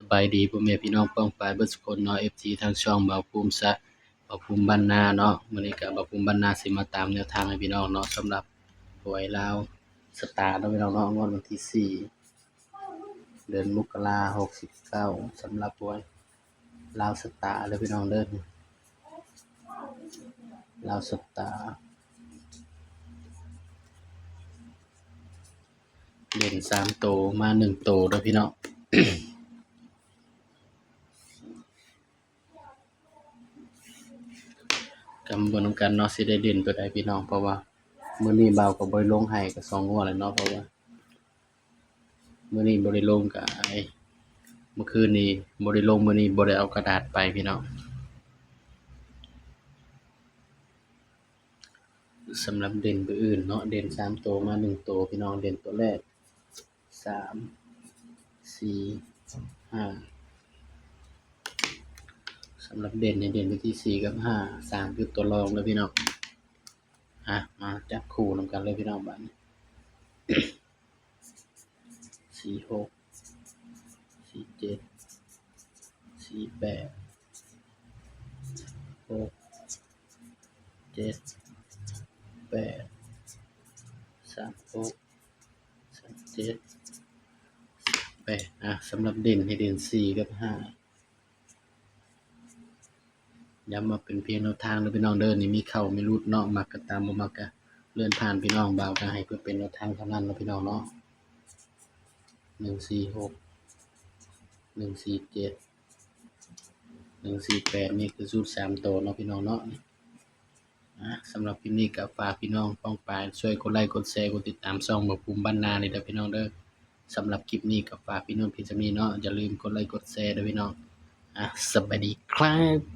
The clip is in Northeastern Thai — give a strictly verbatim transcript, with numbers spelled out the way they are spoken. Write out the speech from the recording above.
สบายดีพ่อแม่พี่น้องป้องปายเบิดสุคนเนาะ เอฟซี ทางช่องบ่าวภูมิซะ บ่าวภูมิบ้านนาเนาะ มื้อนี้ก็บ่าวภูมิบ้านนาสิมาตามแนวทางให้พี่น้องเนาะ สำหรับหวยลาวสตาร์เนาะพี่น้องเนาะ งวดวันที่สี่ เดือนมกรา หกสิบเก้า สำหรับหวยลาวสตาร์เด้อพี่น้องเด้อ ลาวสตาร์ เด่นสามโต มาหนึ่งโตเด้อพี่น้อง กำเบิ่งนำกันเนาะ สิได้เด่นตัวใดพี่น้อง เพราะว่ามื้อนี้บ่าวก็บ่ได้ลงให้ก็สองงวดแล้วเนาะ เพราะว่ามื้อนี้บ่ได้ลงก็ไอ้ เมื่อคืนนี้บ่ได้ลง มื้อนี้บ่ได้เอากระดาษไปพี่น้อง สำหรับเด่นตัวอื่นเนาะ เด่นสามโต มาหนึ่งโตพี่น้อง เด่นตัวแรก สาม สี่ ห้า สำหรับเด่นเนี่ยเด่นไปที่สี่กับห้า สามคือตัวรองเลยพี่น้อง อ่ะ มาจับคู่นำกันเลยพี่น้อง บัดนี้ สี่หก สี่เจ็ด สี่แปด หก เจ็ด แปด สามหก สามเจ็ด แปด อ่ะ สำหรับเด่นให้เด่นสี่กับห้า ย้ำว่าเป็นเพียงแนวทางเด้อพี่น้องเด้อ นี่มีเข้ามีหลุดเนาะ มักก็ตาม บ่มักก็เลื่อนผ่านพี่น้อง บ่าวก็ให้เพื่อเป็นแนวทางเท่านั้นเนาะพี่น้องเนาะ หนึ่งสี่หก หนึ่งสี่เจ็ด หนึ่งสี่แปด นี่คือสูตรสามโตเนาะพี่น้องเนาะ อ่ะ สำหรับคลิปนี้ก็ฝากพี่น้องป้องปายช่วยกดไลค์กดแชร์กดติดตามช่องบ่าวภูมิบ้านนานี่เด้อพี่น้องเด้อ สำหรับคลิปนี้ก็ฝากพี่น้องเพียงเท่านี้เนาะ อย่าลืมกดไลค์กดแชร์เด้อพี่น้อง อ่ะ สบายดีครับ